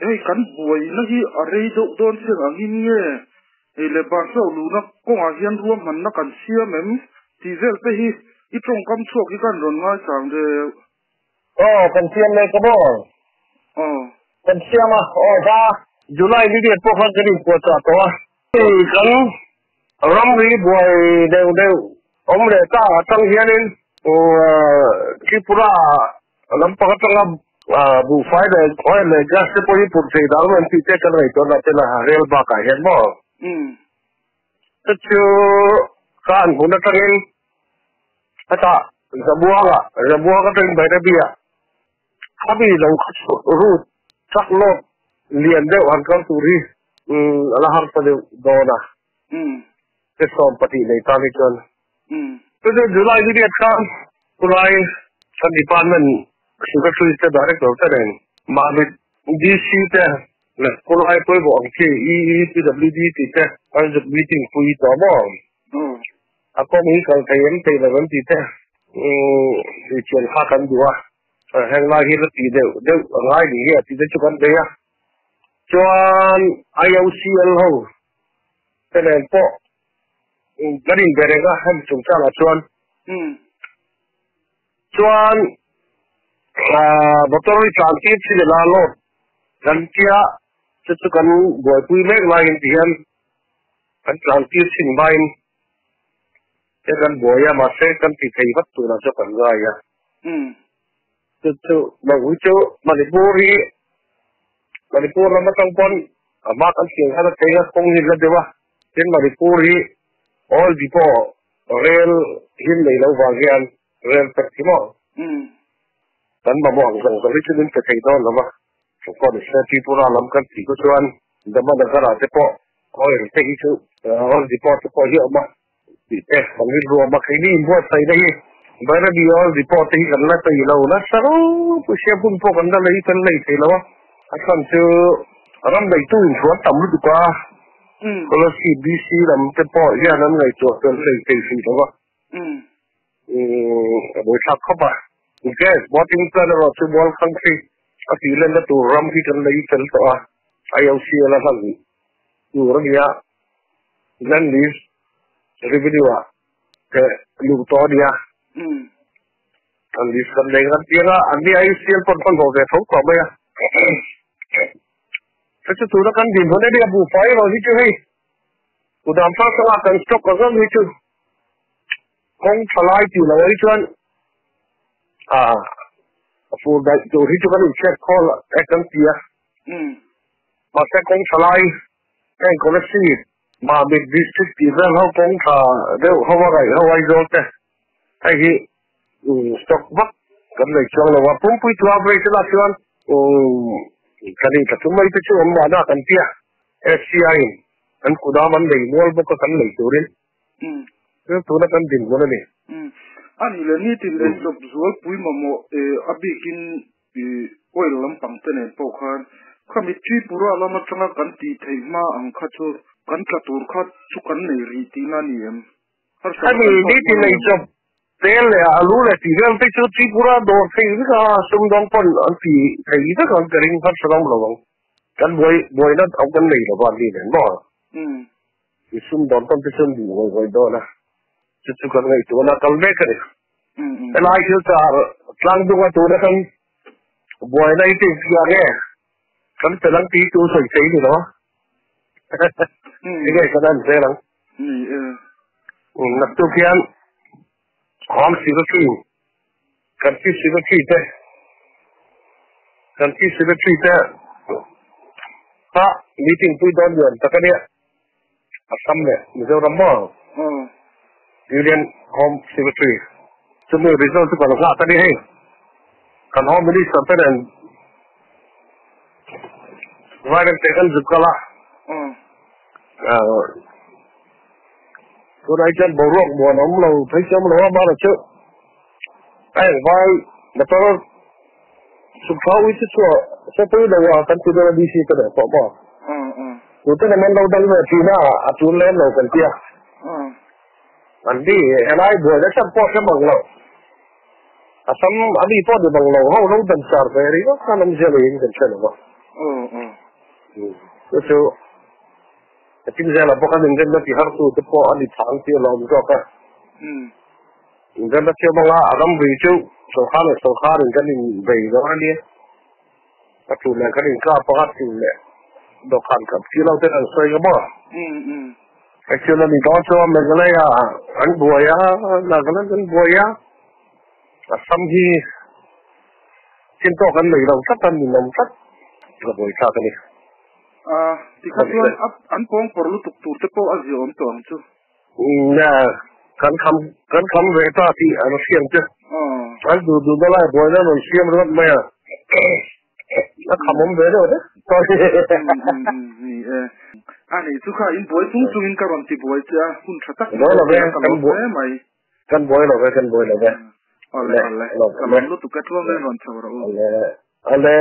Hei kan buaina hi a rei deuh dawn chiang angin nge ei leh bar chauh luhna kawngah hian ruahmanna kan siam em tih vel te hi i tawngkam chhuak hi kan rawn ngaichang deuh. Aw, kan siam mek a maw? Aw. Kan siam a, aw va. July ni riat pawh khan kan inpuahchah tawh a. Hei kan ramri buai deuh deuh awm leh ta atang hianin Tripura lampang atanga buhfai leh oil leh gas te pawh hi purh thei dang an tih te kan ngaihtuah na tel a, rail bakah hian maw? Chu chu ka an hmun atangin hetah Zabuanga, Zabuanga atangin Bairabi-ah khami lo kha chu route truck load lian deuh han kal tur hi a la harsa deuh dawn a. Te 12 nei tan hi chuan. Chu chu July ni riat khan khulai kan department secretary te director te nen mahni DC te leh khulai pawimawh ang chi EE, PWD tih te an zuk meeting pui tawh maw? A kawng hi kal thei em thei lo em tih te thian kha kan duh a, heng lai hi la tih deuh deuh a ngai ni hi a tih te chu kan bei a. Chuan IOCL ho te nen pawh kan inbe reng a hemi chungchangah chuan. Chuan motor hi tlan tir chin ila load kan tia chu chu kan buaipui mek laiin ti hian kan tlan tir chin hmain te kan buai a mahse kan ti thei vat turah chu kan ngai a. Chu chu Mangui chu Manipur hi Manipur lam atang pawn a hma kan siam khan a cheng a kawng hi la deuh a tin Manipur hi oil depot rail him nei lo vang hian rail pek hi maw kan mamawh ang zawng zawng hi chu min pe thei dawn lo va chu pawh ni se Tripura lam kan tih chu chuan Damanagar ah te pawh oil te hi chu oil depot te pawh hi a awm a. Tih te kan rilru a awm a, keini inbuatsaihna hi Bairabi Oil Depot te hi kan la tei lo nasa ropui sia hmun pawh kan la lei kan lei thei lo a, a chhan chu ram neitu inthuan tam lutuk a, Kolasib DC lam te pawh hian an ngaihtuah fel lei thei hrih lo a, a buaithlak khawp a. Gas boating plant erawh chu Mual Country a tih lenna tur ram hi kan lei fel tawh a, IOCL a hlan tur a nia. Land lease revenue ah te luh tawh a nia. Kan lease kan nei ngan piang a, an ni ICL pawn kan hlawh ve tho tawh mai a. Hei chu tuna kan dinhmun ania buhfai erawh hi chu hei kudam hrang hranga kan stock a zawng hi chu kawng tha lai tih loh ai chuan a fur daih tur hi chu kan inchhiat khawl e kan ti a. Mahse kawng tha lai Heng Kolasib, Mamit District tih vel ho kawng tha deuh ho a ngaih ho Aizawl te hei hi stock vak kan nei chuang lo a, pumpui tu average a lak chuan kan in tla mai te chu awm mahna kan tia SCI in an kudam an lei mual bawk a kan lei turin tuna kan dinhmun a ni. A nih leh nitin eichawp zualpui mamawh a bikin I oil lampang te nen pawh khan khami Tripura lam atanga kan tih theih hma ang kha chu kan tla tur kha chu kan nei rih tihna a ni em? Harsatna Khami kan tawk nitin hman ei em? chawp tel leh alu leh tih vel te chu Tripura dawr thei vek a, sumdawng pawn an ti thei vek ang ka ring harsat awm lo ang. Kan buai buaina awm kan nei lo va an ni nen maw? I sumdawn tawn te chu an duh ngawih ngawih dawn a, chu chu kan ngaihtuahna kal mek a ni. Helai thil char tlang dunga tuna kan buaina hi chu inchhia nge kan fel ang tih chu sawi thei ni lo. Enge kan an zel ang. Naktuk hian Home Secretary kan Chief Secretary te kan Chief Secretary te kha meeting pui dawn lian tak a nia. Assam leh Mizoram maw? Union Home Secretary chumi result chu kan nghak a ni hei. Kan Home Minister te nen Vairengte kan zuk kal a. Tunah hi chuan boruak muan a awm lo phei chu a awm lo a, mahla chu a eng vai motor sukthla ui chu chhuah sawpui lo a kan ti dawn a DC te nen pawh maw. Tute nen an lo dal ve thin a, a tul lem lo kan tia. An ni helai buai na chhan pawh hre mang lo. A sam a mi pawh ni mang lo ho lo dan char ve ringawt khan awmzia neiin kan hre lo va. Aw aw. Chu chu tin zela bawk an inremna ti har tu te pawh a ni phang tih a lo awm zawk a. Inremna siam anga a ramri chu sawrkar leh sawrkar in kan inbei dawn a nia. A tu leh kan inkap anga tu leh dawhkan kap si lo ten an sawi nga maw. Actually a ni dawn chuan Meghalaya an buai a, Nagaland an buai a, Assam hi chin tawk an nei lo tlat a, ninawm tlat a buaithlak a ni. A, tikha chuan an pawng pawr lutuk tur te pawh a ziaawm tawh ang chu. Nia, kan kham kan kham ve ta tih an hriat chu. An duh duh na lai buaina rawn siam ringawt mai a. A kham awm ve deuh deuh. Sorry. Ni e. A ni chu kha in buai chung chungin ka rawn ti buai che a, hun tha tak min lo pe a ka lawm hle mai. Kan buai lo ve, kan buai lo ve. Awle, awle. Ka lawm lutuk ka tluang in rawn chho rawh u. Awle, awle.